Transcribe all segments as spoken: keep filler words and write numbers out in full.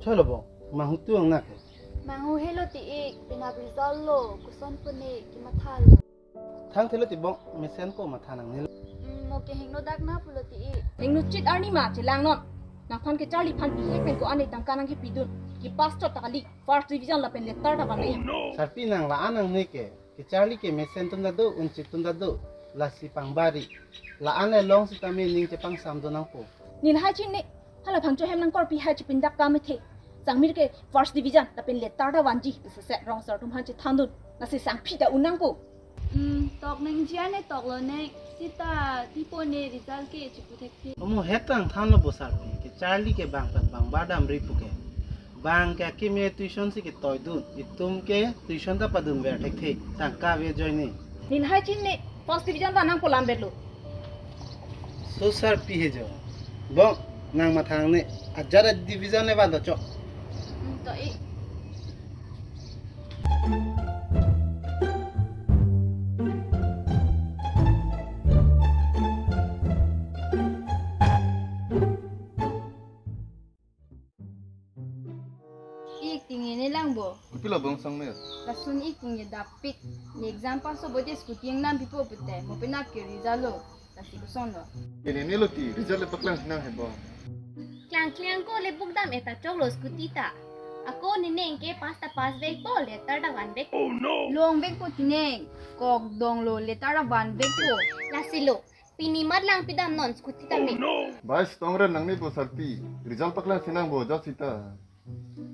Cholo bong, manghu tu ang nak. Manghu helo ti ik, penap result lo, koson pune kimatha lo. Thang thelo ti bong, mesenpo matha nangne. Hmm, mo ke hingno dak na pulo ti ik. Hingno chit arni ma chelang non. Nangphan kecharli aphan bihek pen ko-an ne tangka nangkepidun. Kepass chot ta kali, first division lapen letter ta vanve. Sarpi nang la-an nangne ke. Kecharli ke mesen atum ta do, unchit atum ta do, lasi pangbari. La-an along sitame ning chepangsam do nangpo. Neli hai chinine, hala phangcho hem nangkorpi hai chipindak kam ethe. Sangmir ke first division, lapen letter ta vanji, isi set rong sar atum aphan chethandun. Lasi sangpi ta un nangpo. Hmm, tok nangji ane tok lo ne, sita tipo ne result ke chipu thekthe. Omo het tang thanlo bo sarpi, kecharli ke bang pen bang badam ri puke. Bang ke akimi tuition si ketoidun, itum ke tuition ta padunver thekthe, tangka ave ajoine. Neli hai chinine, first division vanang polam berlo. So sarpi he jo. Bong, nang matha nangne, ajat division le van do chok. Hmm, to ik. Ik tingin ne lang bo. Kopilo bong sangmir? Lason ik tingin dapik. Ne exam pass o bo je scooty ingnam pipo pute. Mo penap ke result lo. Lasi koson lo. Ini ne lo ti, result le paklang sinang he bong. Klang klang ko le buk dam eta choklo scooty ta. Ako ne neng ke pass ta pass vekpo, letter ta vanvek. Longvekpo ti neng. Kok donglo, letter ta vanvekpo. Lasi lo. Pini mat lang pidam non scooty tame. Bai stong ren nangne bo sarpi. Result paklang sinang bo jat sita.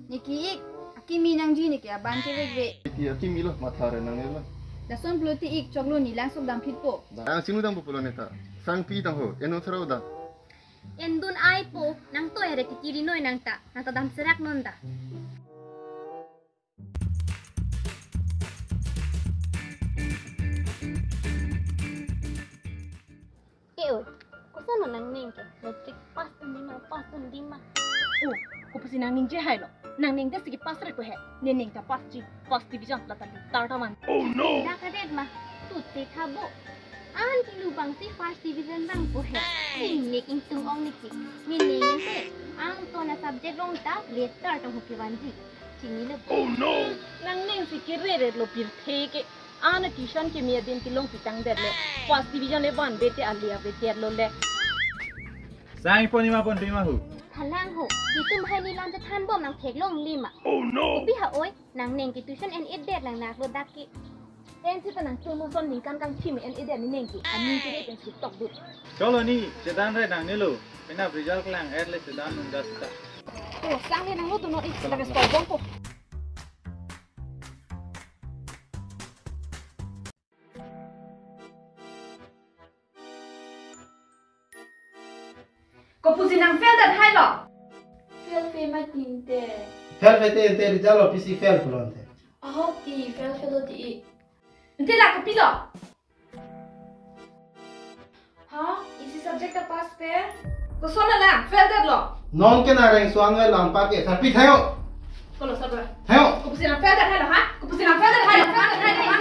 Ne ke ik, akimi nangji ne ke aban kevekve. Iki akimi lo, matha ren nangne lo. Lason pulo ti ik, choklo ne lang sok dam phitpo. Ang singlu dam pulo ne ta. Sangpi tang ho, en un sera o dam. Endun ai po, nang to ere titi ri noi nang ta. Nang ta dam serak non ta. E oi, koson lo nang neng ke? Matric pass dun di ma, pass dun di ma. Oh, kopusi nang ningje hai lo. Nang neng desi kepass re ko he. Ne neng ta passji, first division la ta letter ta van. Oh no! Dak kadet ma, tut te tha bo. An kilu bang si first division vangpo he. Ingnek ingtung ong niki. Ne neng ente, angton a subject along ta letter ta ho kevanji. Chinilo. Oh no! Nang neng si kerere lo pirthe ke. An tuition keme adim kelong pitang det lo. First division le vanve te ali ave det lo le. Sang pon ima pon pima hu. Thalang ho. Itum hai ne lam chethan bom nang theklong lima. Oh no! Kopi ha oi, nang neng ke tuition en-et det lang nak lo dak ke. En sita nang tumo son ningkan kangthim en-et det ne neng ke. Aning kere pen si tok dut. Cholo ne, chedan re nangne lo. Penap result klang-et le chedan nung das ta. Oh, sang le nang lo tu no ik sila ke stop bom ko. Kopusi nang fail det hai lo? Fail fe ma tinte. Fail fe te ente result lo pisi fail pulo ente. Aho ti fail fail lo ti i. Ente la kopilo? Ha? Isi subject ta pass pe? Koson la lang, fail det lo. Non ke na reng suan ve lam pa ke, sarpi thayo. Kolo sabra. Thayo. Kopusi nang fail det hai lo, ha? Kopusi nang fail det hai lo, fail det hai lo, ha?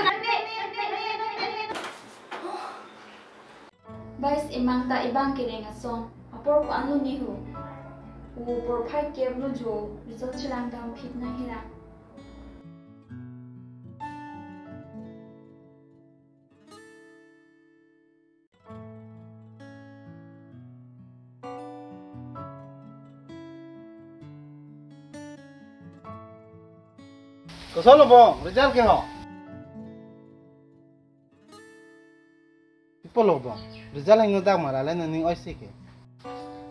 Bais emang ta ebang kereng asong. Apor ko-an lo ne ho. O porphai kep lo jo, result chelang dam phit na hira. Koson lo bong, result ke ho? Ipo lo bong, result hingno dak ma la le nang ning oi si ke.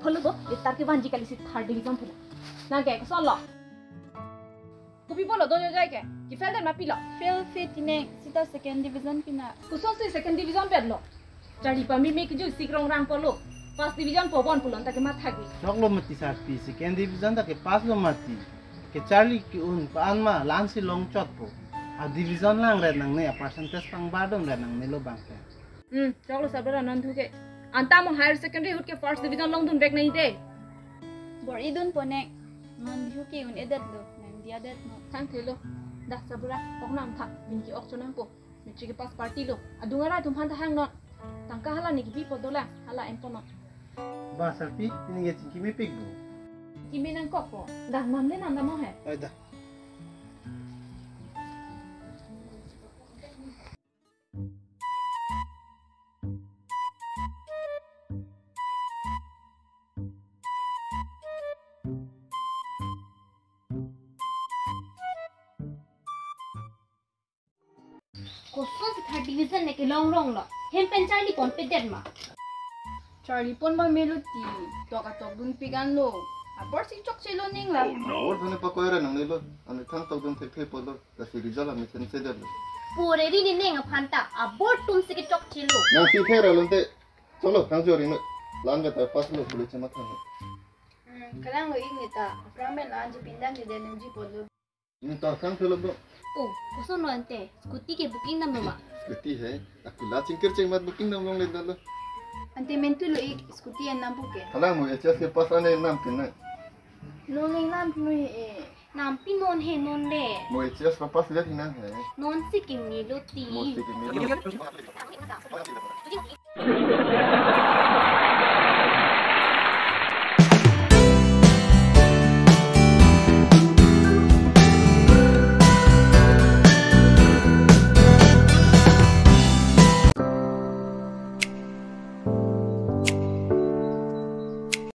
Polo bo, letter ke vanji kali si third division pula. Nang ke koson lo? Kopi polo do jai ke? Ke fail det ma pilo? Fail fe ti neng, sita second division pina. Koson si second division pet lo? Charli pameme ke ju sik rong rang polo. First division po bon pulon ta ke matha ke. Choklo mati sarpi, second division ta ke pass lo mati. Kecharli ke-un pa-an ma, la-an si long chot po. A division lang ret nangne, a percentage pangbar dun ret nangne lo bang ke. Hmm, choklo sabra non thu ke. Anta mo higher secondary ahut ke first division long dun vek nai de. Bor-i dun po neng. Non bihu ke un-edet lo, nang dia det no. Thang thelo. Dah sabra, ok nam tha, bin ke-ok chonang po. Matric ke pass party lo. Adung arai atum aphan ta hang non. Tangka hala ne kebi po dolang, hala en po non. Ba sarpi, ini ke chingki mepik bu. Kimi nangkokpo. Dah, namle namdamnon he. Oi, dah. Kosonsi third division ne kelong rong lo. Hem pen charli ponpedet ma? Charli pon ma melo ti. Tok atok dunpik anlo. Apor si chokchelo ning la. Apor thane pakoi ra nangnelo. Ane thang tok dun thekthe pulo. Lasi result amesen sedetlo. Poreri ne ning aphan ta abor atum si kechokchelo. Nang si khe ra lonte. Cholo, thang chori no. Lang ka ta pass lo, pule chema thang. Hmm, kalang lo ik ne ta. Aphrang pen la-anji pindam ne den nungji pulo. Ini ta kang thelo bo. Oh, koson lo ante? Scooty ke booking damlo ma? Scooty he. Aku la chingkir chingmat booking damlongle dalo. Ante mentu lo ik scooty en nampu ke. Halang mo H S ke pass ane nampin na. Non ning nampin he e. Nampinon he non le. Mo H S pass le hinan he. Non si kimni lo ti. Mo si kimni lo.